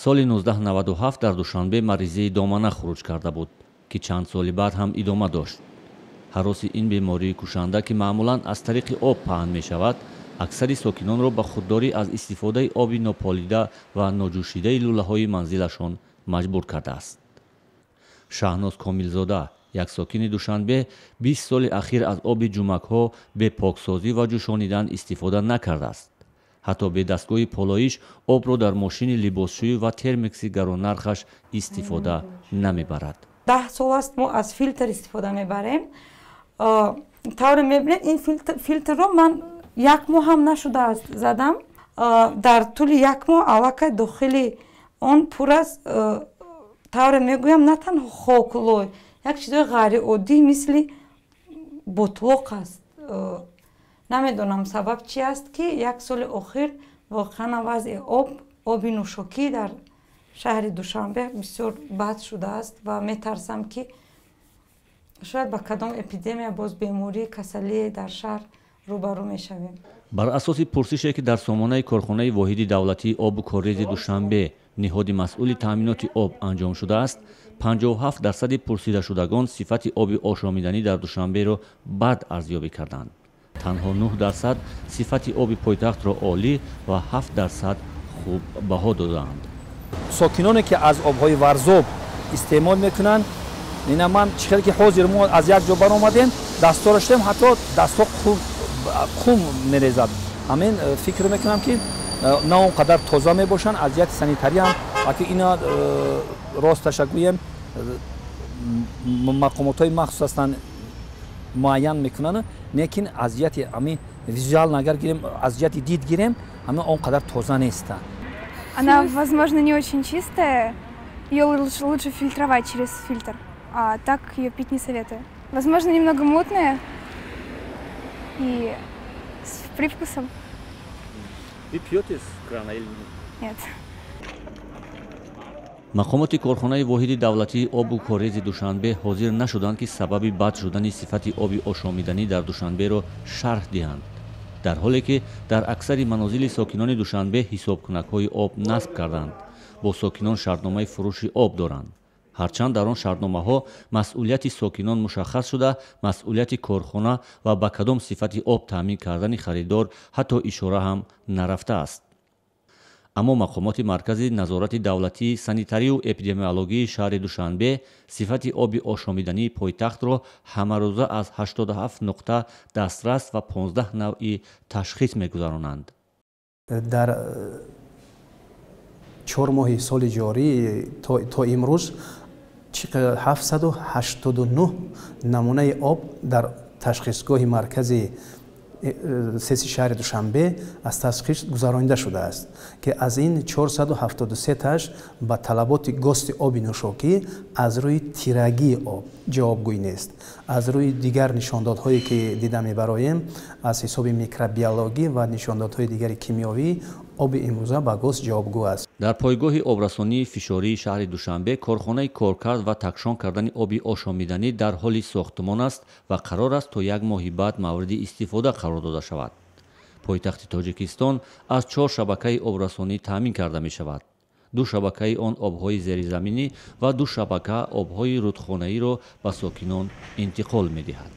Соли 1997 дар Душанбе маризии домана хуруҷ карда буд, ки чанд соли баъд ҳам идома дошт. Ҳароси ин бемории кушанда, ки маъмулан аз тариқи об паҳн мешавад, аксари сокинонро ба худдорӣ аз истифодаи оби нополида ва ноҷӯшидаи лӯлаҳои манзилашон маҷбур кардааст. Шаҳноз Комилзода, як сокини Душанбе, 20 соли ахир аз оби ҷумакҳо бе поксозӣ ва ҷӯшонидан истифода накардааст. Ҳатто бе дастгоҳи полоиш обро дар мошини либосшӯӣ ва термикси гароннархаш истифода намебарад. 10 сол аст, мо аз филтр истифода мебарем. Тавре мебинед, ин филтрро ман як моҳ ҳам нашудааст задам. Дар тӯли як моҳ аллакай дохили он пур аз, тавре мегӯям, на танҳо хоку лой, як чизои ғайриоддӣ, мисли ботлоқ аст. Намедонам, сабаб чи аст, ки як соли охир воқеан вазъи оби нӯшокӣ дар шаҳри Душанбе бисёр бад шудааст ва метарсам, ки шояд ба кадом эпидемия, боз бемории касалие дар шаҳр рӯбарӯ мешавем. Бар асоси пурсише, ки дар сомонаи корхонаи воҳиди давлатии обу коррези Душанбе, ниҳоди масъули таъминоти об, анҷом шудааст, 57% пурсидашудагон сифати оби ошомиданӣ дар Душанберо бад арзёбӣ карданд. Танҳо 9% сифати оби пойтахтро олӣ ва 7% хуб баҳо додаанд. Сокиноне, ки аз обҳои Варзоб истеъмол мекунанд, ина ман чӣ хеле ки ҳозир мо аз як ҷо баромадем, дастҳоро шудем, ҳатто дастҳо қум мерезад. Ҳамин фикр мекунам, ки на он қадар тоза мебошанд аз ҷиҳати санитария ҳам. Аки ина росташа гӯем, мақомотҳои махсус ҳастанд, муайян мекунанд, лекин аз ҷиҳати ҳамин визуал агар гирем, аз ҷиҳати дид гирем, ҳамин он қадар тоза нестанд. Она, возможно, не очень чистая. Ее лучше фильтровать через фильтр. А так ее пить не советую. Возможно, немного мутная и с привкусом. Вы пьете с крана или нет? Нет. Мақомоти корхонаи воҳиди давлатии обу коррези Душанбе ҳозир нашуданд, ки сабаби бад шудани сифати оби ошомиданӣ дар Душанберо шарҳ диҳанд, дар ҳоле ки дар аксари манозили сокинони Душанбе ҳисобкунакҳои об насб карданд, бо сокинон шартномаи фурӯши об доранд. Ҳарчанд дар он шартномаҳо масъулияти сокинон мушаххас шуда, масъулияти корхона ва ба кадом сифати об таъмин кардани харидор ҳатто ишора ҳам нарафтааст. Аммо мақомоти Маркази назорати давлатии санитарию эпидемиологии шаҳри Душанбе сифати оби ошомидании пойтахтро ҳамарӯза аз 87 нуқта дастрас ва 15 навъи ташхис мегузаронанд. Дар 4 моҳи соли ҷорӣ то имрӯз 789 намунаи об дар ташхисгоҳи маркази СЭСи шаҳри Душанбе аз ташхис гузаронида шудааст, ки аз ин 473 таш ба талаботи ГОСТи оби нӯшокӣ аз рӯи тирагии об ҷавобгӯй нест. Аз рӯи дигар нишондодҳое, ки дида мебароем, аз ҳисоби микробиологӣ ва нишондодҳои дигари кимиёвӣ, оби имрӯза ба ГОСТ ҷавобгӯ аст. Дар пойгоҳи обрасонии фишории шаҳри Душанбе корхонаи коркард ва такшон кардани оби ошомиданӣ дар ҳоли сохтмон аст ва қарор аст то як моҳи баъд мавриди истифода қарор дода шавад. Пойтахти Тоҷикистон аз чор шабакаи обрасонӣ таъмин карда мешавад. Ду шабакаи он обҳои зеризаминӣ ва ду шабака обҳои рудхонаиро ба сокинон интиқол медиҳад.